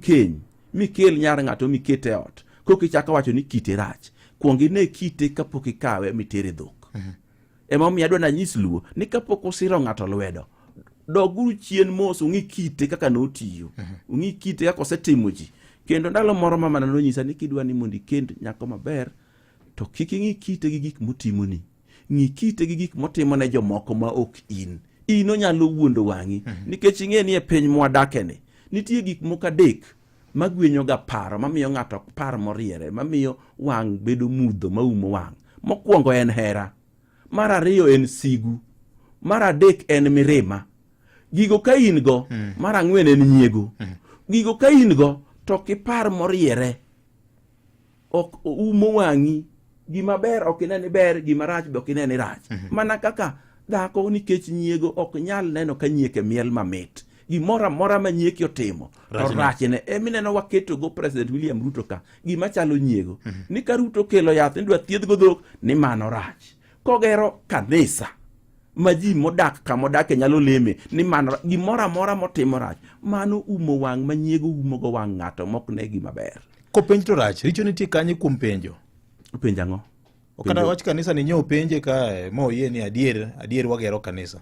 keny mikel nyar ng'ato miket e ot, koka ichako wacho ni kite rach, kuong ine kite kapok ikawe mitere dhok. Emomiyo adwa nanyis Luo ni kapok usiro ng'ato lwedo, doguru chien mos ung'i kite kaka notiyo, ung'i kite kaka osetimo ji. Kendo ndalo moro mamana nonyisa ni kidwa ni mondo ikend nyako maber, to kik ing'i kite gi gik motimoni, ng'i kite gi gik motimo ne jomoko ma ok in. In onyalo wuondo wang'i nikech ing'e ni e piny mwadakeni nitie gik moko adek magwenyo ga paro, mamiyo ng'ato ok par moriere, mamiyo wang' bedo mudho maumo wang'. Mokwongo en hera, mar ariyo en sigu, mar adek en mirima. Gigo ka in go, mar ang'wen en nyiego. Gigo ka in go to ok ipar moriere, ok umo wang'i. Gima ber ok ine ni ber, gima rach be ok ine ni rach. Mana kaka dhako nikech nyiego ok nyal neno ka nyieke miel mamit. Gimoro amora ma nyieki otimo to Rachne. Rachne. Emineno waketogo President William Ruto ka gima chalo nyiego. Ni ka Ruto kelo yath ni dwa thiedhgo dhok, ni mano rach. Kogero kanisa ma ji modak kamodake nyalo leme, ni mano gimoro amora motimo rach. Mano umo wang' ma nyiego umogo wang' ng'ato mok ne gima ber. Kopenj to rach, richo nitie kanye kuom penjo? Penjo ang'o? Kata Penjo- wach kanisa ni nyo penje kae moyie ni adier adier wagero kanisa.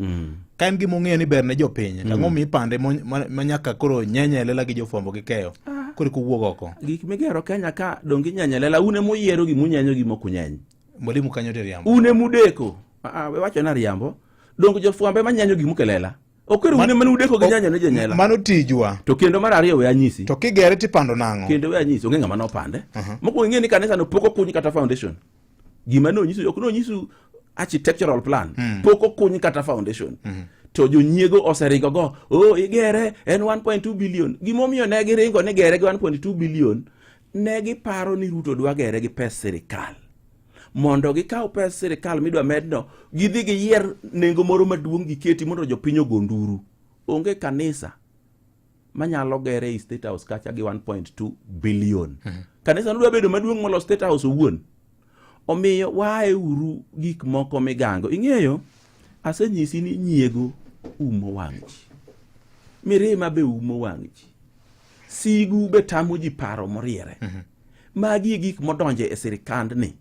Ka en gima ong'eyo ni ber ne jopiny, to ang'o mipande ma nyaka koro nyenye e lela gi jofwambo gi keyo? Koro kowuok oko. Gik migero Kenya ka donge inyenyo e lela, un emuyiero gimunyenyo gi mok unyeny. Mwalimu kanyo to riambo. Un emudeko. Ah, ah, we wacho na riambo. Donge jofwambo ema nyenyo gik e lela? Ok ero un ema nudeko gi nyenyo ne jonyela. Mano tijwa. To kendo mar ariyo we anyisi. To kigere tipando nang'o? Kendo we anyisi, onge ng'ama nopande. Mokwongo ing'e ni kanisa no pok okuny kata foundation. Gima nonyisu, ok nonyisu architectural plan. Pok okuny kata foundation. To jonyiego oseringo go, oh, igere en 1.2 billion. Gimomiyo ne giringo ni gere gi 1.2 billion, ne giparo ni Ruto dwa gere gi pes sirikal. Mondo gikaw pes sirikal midwa medno, gidhi giyier nengo moro maduong' giketi mondo jopiny ogo nduru. Onge kanisa manyalo gere ei State House kacha gi 1.2 billion. Kanisa no dwa bedo maduong' molo State House owuon. Omiyo wae uru gik moko migango. Ing'eyo, asenyisi ni nyiego umo wang' ji. Mirima be umo wang' ji. Sigu be tamo ji paro moriere. Magi e gik modonje e sirikandni.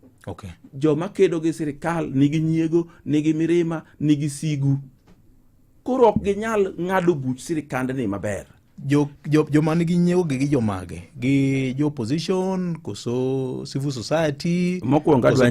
Joma kedo gi sirikal nigi nyiego, nigi mirima, nigi sigu. Koro ok ginyal ng'ado buch sirikandni maber. Joma nigi nyiego gi jomage? Gi jo opposition koso civil society? Mokwongo adwa